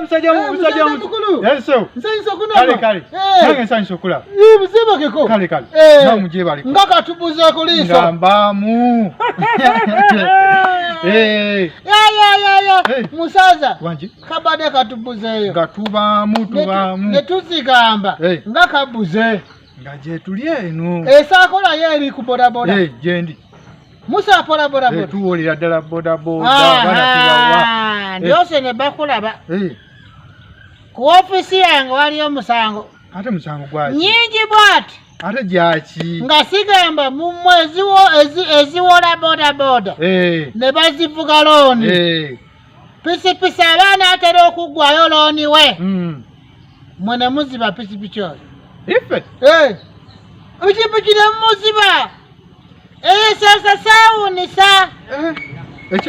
Musajja Musajja mukulu. Yesu. Nsanyusa okunaba. Kale kale. Nange nsanyusa okulaba. Muzibakeko. Kale kale. Nawe mugyebaleko. Nga katubuze ku liiso. Nga mbaamu. Ya ya ya ya. Musaza. Wangi. Kabadde katubuzeeyo. Nga tubaamu tubaamu. Ne tuzigamba. Nga kabuze. Nga gyetuli eno. Esaakola yo eri ku bodaboda. Gyendi. Musa pola boda boda. Tuwulira ddala boda boda. Abaana tubawa. Ndyose ne bakulaba. Ku ofiisi yange waliyo omusango. Ate musango gwaki? Nyingi bwati. Ate gyaki? Nga sigamba mu mmwe eziwola boda boda. Ne bazivuga looni. Pisipisi abaana atera okuggwayo looni we. Mwe ne muziba pisipisi oyo. Ife? Pikipiki ne muziba. Sasa saawunisa.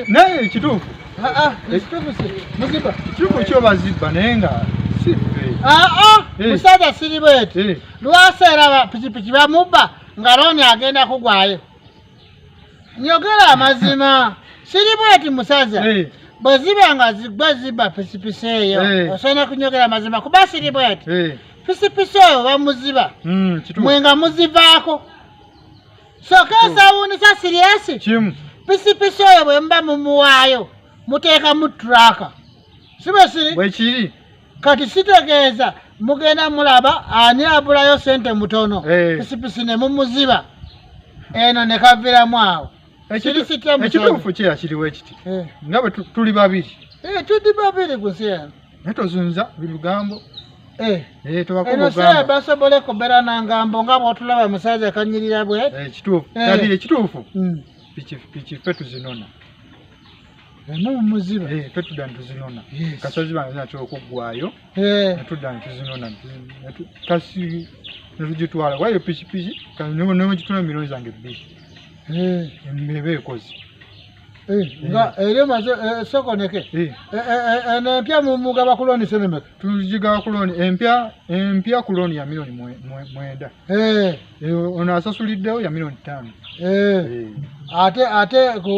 Naye ekituufu. Ekituufu si muziba. Ekituufu kyo bazibba naye nga si ffe. Musaza siri bweti. Lwaseera pikipiki bamubba nga looni agenda kugwayo. Nyogera amazima. Siri bweti musaza. Bwe ziba nga zigwa zibba pisipisi eyo. Osobola kunyogera amazima kuba siri bweti. Pisipisi oyo bamuziba. Mwe nga muzivaako. Soka esawunisa siriasi. Kimu. Pisipisi oyo bwe muba mumuwaayo muteekamu traka. Si bwe siri? Bwe kiri. Kati sitegeeza mugenda mulaba ani abulayo sente mutono. Pisipisi ne mumuziba. Eno ne kaviramu awo. Ekituufu kye yakiriwo ekiti. Nga bwe tuli babiri. Tuli babiri ku nsi eno. Naye tozunza bigambo. Eno seya basobole kubeera na ngambo nga bw'otulaba musajja kanyirira bwe. Ekituufu. Kati ekituufu. Piki ffe tuzinona. Muziba. Ffe tudda ne tuzinona. Kasozi bange zinatera okuggwayo. Ne tudda ne tuzinona. Ne tugitwala. Wayo pikipiki ne mugitwala milioni zange bbiri. Eba ekoze. Nga eri omaze sokoneke. Eno empya mugaba ku looni senemeka. Tugigaba ku looni empya ku looni ya milioni 9. Ono asasuliddewo ya milioni 5. Ate ku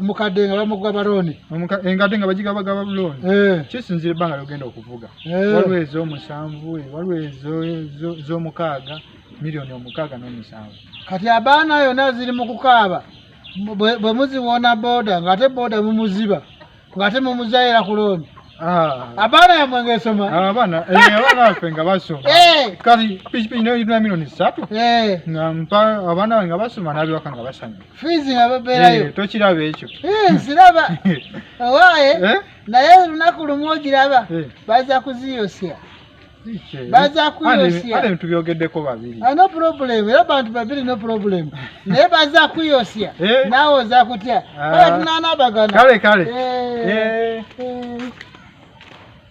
mukadde nga bamugaba looni. Enkadde nga bagigabagaba looni. Kisinziira ebbanga ly'ogenda okuvuga. Waliwo ez'omusanvu, waliwo ez'omukaaga, milioni 67. Kati abaana yonna ziri mu kukaaba. Bwe muziwona boda ng'ate boda mumuziba ng'ate mumuzayira ku looni. Abaana yammwe ng'esoma. Abaana baffe nga basoma. Kati pikipiki nayo girina milioni 3. Nga mpa abaana bange nga basoma n'abewaka nga basanyuka. Fiizi nga babeerayo. Tokiraba ekyo. Nsiraba. Owaaye naye olunaku lumu ogiraba baza kuziyosya. Baza kuyosya. Ale tubyogeddeko babiri. No problem. Era bantu babiri no problem. Naye baza kuyosya. Naawe oza kutya. Kale tunaanabagana. Kale kale.